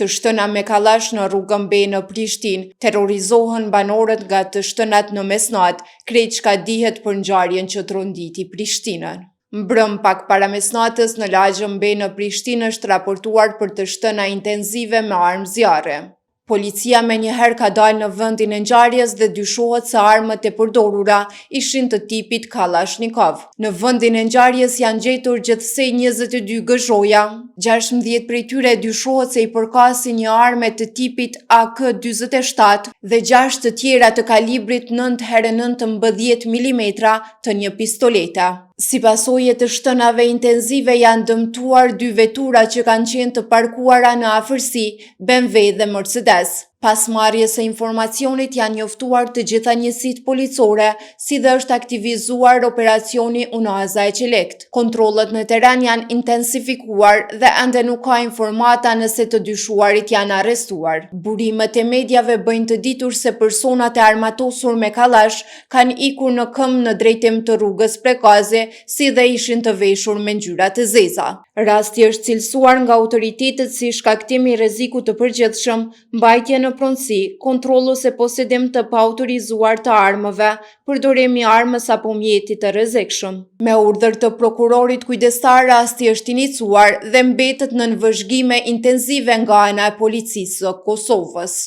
Të shtëna me kallash në rrugën Be në Prishtinë, terrorizohen banorët nga të shtënat në mesnatë, krejt çka dihet për ngjarjen që tronditi Prishtinën. Mbrëm pak para mesnatës në lagjen Be në Prishtinë është raportuar për të shtëna intenzive me armë zjarri. Policia menjëherë ka dalë në vendin e ngjarjes dhe dyshohet se armët e përdorura ishin të tipit Kallashnikov. Në vendin e ngjarjes janë gjetur gjithsej 22 gëzhoja, 16 prej tyre dyshohet se i përkasin një arme të tipit AK-47 dhe 6 të tjera të kalibrit 9 x 19 mm të një pistolete. Si pasojë e të shtënave intenzive janë dëmtuar dy vetura që kanë qenë të parkuara në afërsi, BMW dhe Mercedes. Pas marrjes së informacionit janë njoftuar të gjitha njësitë policore, si dhe është aktivizuar operacioni Unaza e Çeliktë. Kontrollet në terren janë intensifikuar dhe ende nuk ka informata nëse të dyshuarit janë arrestuar. Burimet e mediave bëjnë të ditur se personat e armatosur me kallash kanë ikur në këmbë në drejtim të rrugës Prekazi, si dhe ishin të veshur me ngjyra të zeza. Rasti është cilësuar nga autoritetet si shkaktim i rrezikut të përgjithshëm, mbajtje në pronësi, kontroll ose posedim të paautorizuar të armëve, përdorim i armës apo mjetit të rrezikshëm. Me urdhër të prokurorit kujdestar rasti është iniciuar dhe mbetet nën vëzhgime intenzive nga ana e Policisë së Kosovës.